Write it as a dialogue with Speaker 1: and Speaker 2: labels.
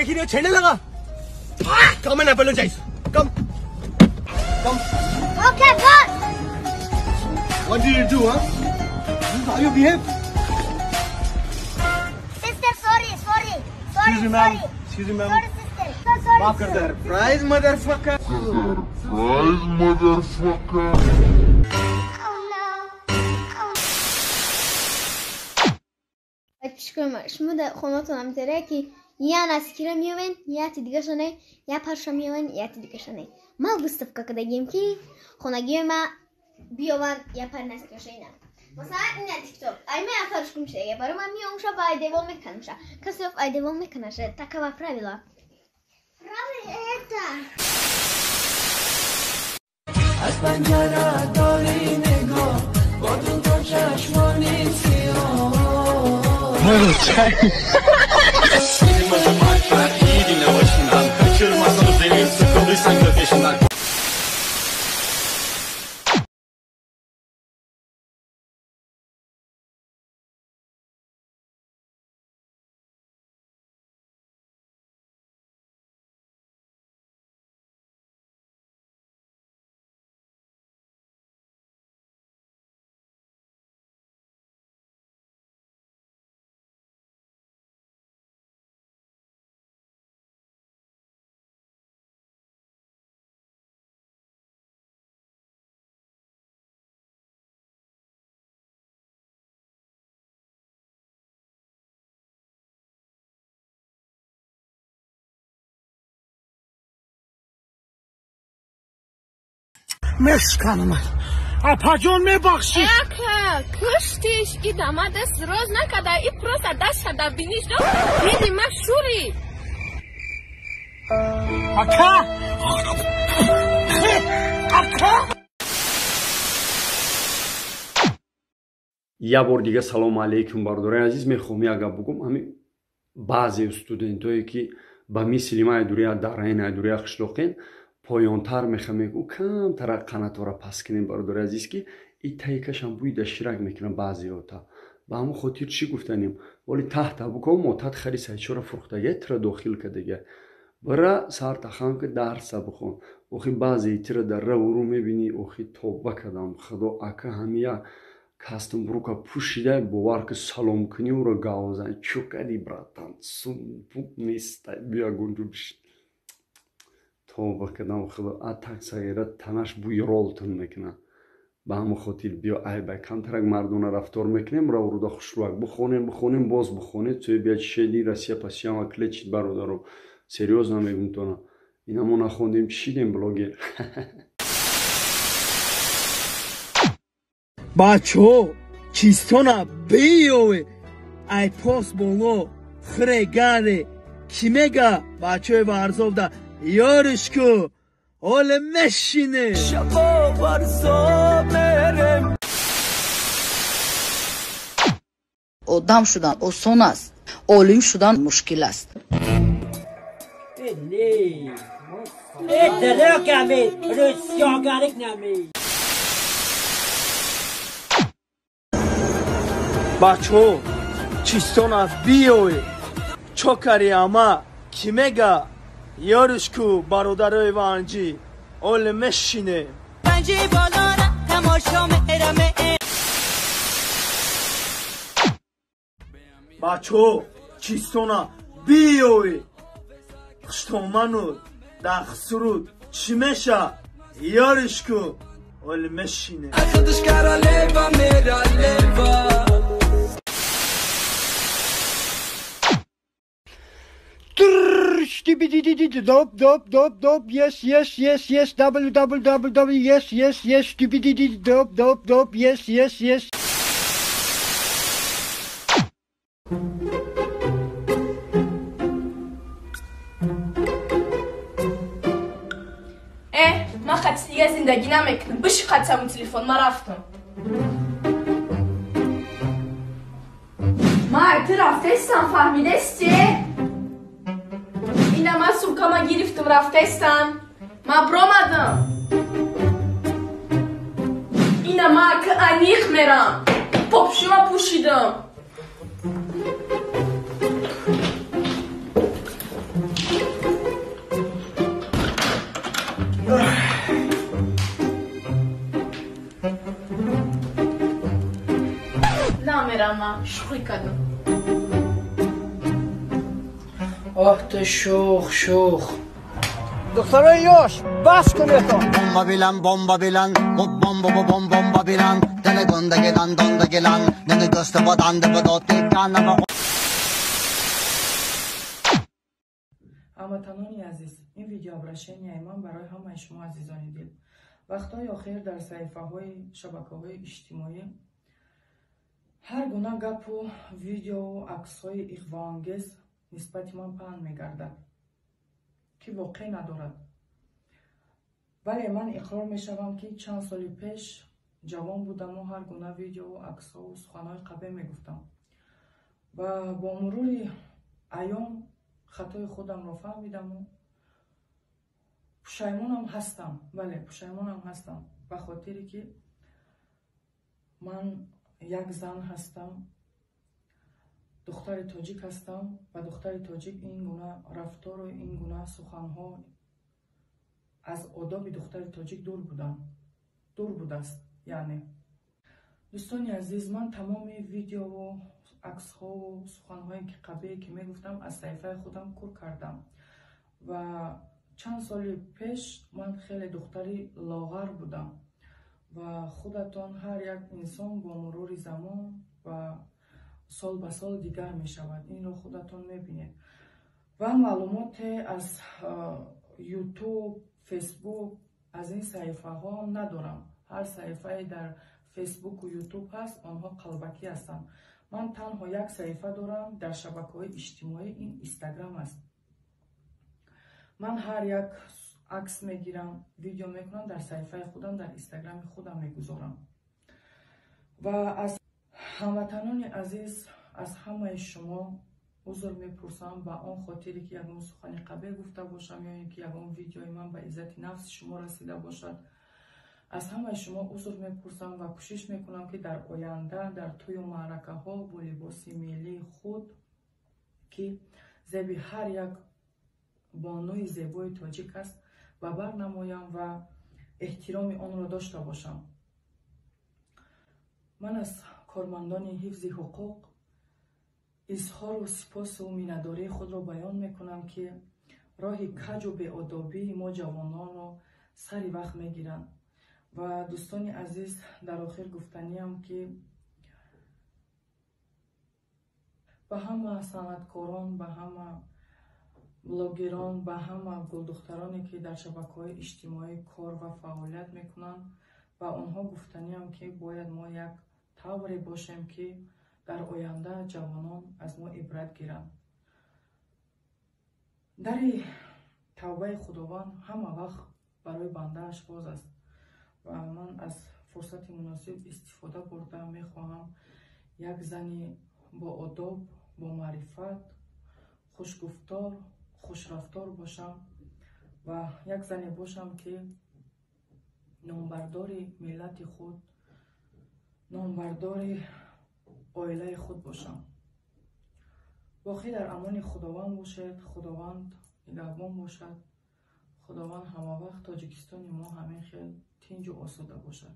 Speaker 1: ही रही हो, छेड़ने लगा। Come and apologize. Come. Come.
Speaker 2: Okay, boss.
Speaker 1: What did you do, huh? This is how you behave?
Speaker 2: Sister, sorry, sorry. Sorry,
Speaker 1: Excuse me, ma'am.
Speaker 2: sorry.
Speaker 1: Excuse me, ma'am.
Speaker 2: Sorry, sister. So sorry.
Speaker 1: माफ कर दे। Surprise, motherfucker.
Speaker 3: Surprise, motherfucker.
Speaker 2: Oh no. Oh.
Speaker 4: Шумо дар хонатон ҳамтаре ки я наскира меовен, я ти дигашане, я парша меовен, я ти дигашане. Ма выставка кардагим ки хонагиҳои ма биёван я пар наскираша ина. Масалан, ина тикток. Ай ма я парш гум шуда, барои ман меомша ва ай девол меканамша. Касе ай девол меканаша. Такова правила.
Speaker 2: Правильно это.
Speaker 5: از پنجره داری نگاه با دو تا چشمانی سیاه.
Speaker 6: İyi dinle başından. Kaçırmazsan seni, sıkıldıysan köpeşinden.
Speaker 7: Мешканам. Апаҷон, мебахшӣ.
Speaker 8: Ака, куштиш, идама даст роз накарда, и просто даст да биниш до, диди ма шури.
Speaker 7: Ака! Ака!
Speaker 9: Як бор дига салому алейкум, бародарони азиз. Мехоҳам як гап бугум. Ҳами баъзе студентое ки ба мисли ман айдурия дарайн, айдурия қишлоқен, поёнтар мехоҳам, мегӯ камтара қанатора пас кунем, бародари азиз, ки и таикашам бӯи даширак мекунам баъзеота. Ба ҳамон хотир чӣ гуфтанем, вале таҳта буком мотат хари сайчора фурӯхтага, тира дохил кардага, бира сар тахам ки дарса бихон. Охи баъзе тира дар равуру мебинӣ, охи тоба кардам худо, ака ҳамия кастум рука пӯшида, бовар ки салом кунӣ ӯро гавзан чӯ кади, братан, сум пуп неста, бия гунҷу бишин. Тоба кардам худо, а таксагера танаш бӯи ролтон мекунад. Ба ҳамон хотир биё айба камтарак мардона рафтор мекунем, равруда хушрӯак бихонем, бихонем, боз бихонед, цӯе бия чишеди Россия пасиама клечид. Бародаро, серьёзно мегум тона, ина мо нахондем, чӣ шидем блогер?
Speaker 5: Бачаҳо, чистона биёве, ай пос боло хире гаре, кӣ мега бачаҳои варзовда ёриш ку ҳоле мешине.
Speaker 10: Шабо варзоб мерем.
Speaker 11: Одам шудан осон аст, олим шудан мушкил аст.
Speaker 12: Э, дурӯғ рӯзсиёгарик нами.
Speaker 5: Бачаҳо, чистона биёве, чокари ама, кӣ мега ёриш ку бародарои ванҷӣ оле мешине.
Speaker 10: Панҷи болора тамошо мераме.
Speaker 5: Бачаҳо, чистона биёве, хуштоману дахсуруд чӣ меша, ёриш ку оле мешине.
Speaker 10: Худаш королева мералева.
Speaker 1: Dop dop dop dop yes yes yes yes w w w w yes yes yes dop dop dop yes yes yes.
Speaker 8: Э, ман хати дига зиндагӣ намекунам. Биши хатсаму телефон, ман рафтам. Мар, ту рафтестам, фаҳмидести? Ина ман сумкама гирифтам, рафтестам. Ман бромадам. Ина ман ки аниқ мерам. Попшума пӯшидам. Шӯхӣ кардам.
Speaker 10: Оҳ ту шӯх шӯх.
Speaker 1: Духтарои ёш бас кунетон.
Speaker 13: Бомба билан, бомба билан, бомба бомба бомба билан, дана гонда гелан, донда гелан, нана гӯста ба данда ба доти канама.
Speaker 14: Ҳамватанони азиз, ин видеообращенияи ман барои ҳамаи шумо азизони дил. Вақтҳои охир дар саҳифаҳои шабакаҳои иҷтимоӣ ҳар гуна гапу видеову аксҳои иғвоангез нисбати ман паҳн мегардад, ки воқеъ надорад. Вале ман иқрор мешавам, ки чанд соли пеш ҷавон будаму ҳар гуна видеову аксҳову суханҳои қабеҳ мегуфтам ва бо мурури айём хатои худамро фаҳмидаму пушаймонам ҳастам. Бале, пушаймонам ҳастам, ба хотире ки ман як зан ҳастам, духтари тоҷик ҳастам ва духтари тоҷик ин гуна рафтору ин гуна суханҳо аз одоби духтари тоҷик дур будам, дур будааст. Яъне, дӯстони азиз, ман тамоми видеову аксҳову суханҳое ки қабеҳе ки мегуфтам аз саҳифаи худам кур кардам ва чанд соли пеш ман хеле духтари лоғар будам ва худатон ҳар як инсон бо мурури замон ва сол ба сол дигар мешавад, инро худатон мебинед. Ва маълумоте аз Ютуб, Фейсбук аз ин саҳифаҳо надорам. Ҳар саҳифае дар Фейсбуку Ютуб ҳаст, онҳо қалбакӣ ҳастанд. Ман танҳо як саҳифа дорам дар шабакаҳои иҷтимоӣ, ин Инстаграм аст. Ман ҳар як акс мегирам, видео мекунам, дар саҳифаи худам, дар Инстаграми худам мегузорам. Ва аз ҳамватанони азиз, аз ҳамаи шумо узр мепурсам ба он хотире ки ягон сухани қабеҳ гуфта бошам ё ин ки ягон видеои ман ба иззати нафси шумо расида бошад. Аз ҳамаи шумо узр мепурсам ва кӯшиш мекунам, ки дар оянда дар тӯю маъракаҳо бо либоси миллии худ, ки зеби ҳар як бонуи зебои тоҷик аст, ба бар намоям ва эҳтироми онро дошта бошам. Ман аз кормандони ҳифзи ҳуқуқ изҳору сипосу миннатдории худро баён мекунам, ки роҳи каҷу беодобии мо ҷавононро сари вақт мегиранд. Ва дӯстони азиз, дар охир гуфтаниам, ки ба ҳама санъаткорон, ба ҳама блогерон, ба ҳама гулдухтароне, ки дар шабакаҳои иҷтимоӣ кор ва фаъолият мекунанд, ба онҳо гуфтаниам, ки бояд мо як тавре бошем, ки дар оянда ҷавонон аз мо ибрат гиранд. Дари тавбаи Худованд ҳама вақт барои бандааш боз аст ва ман аз фурсати муносиб истифода бурда мехоҳам як зани боодоб, бомаърифат, хушгуфтор, хушрафтор бошам ва як зане бошам, ки номбардори миллати худ, номбардори оилаи худ бошам. Боқӣ дар амони Худованд бошед. Худованд нигаҳбон бошад. Худованд ҳамавақт Тоҷикистони мо ҳамин хел тинҷу осуда бошад.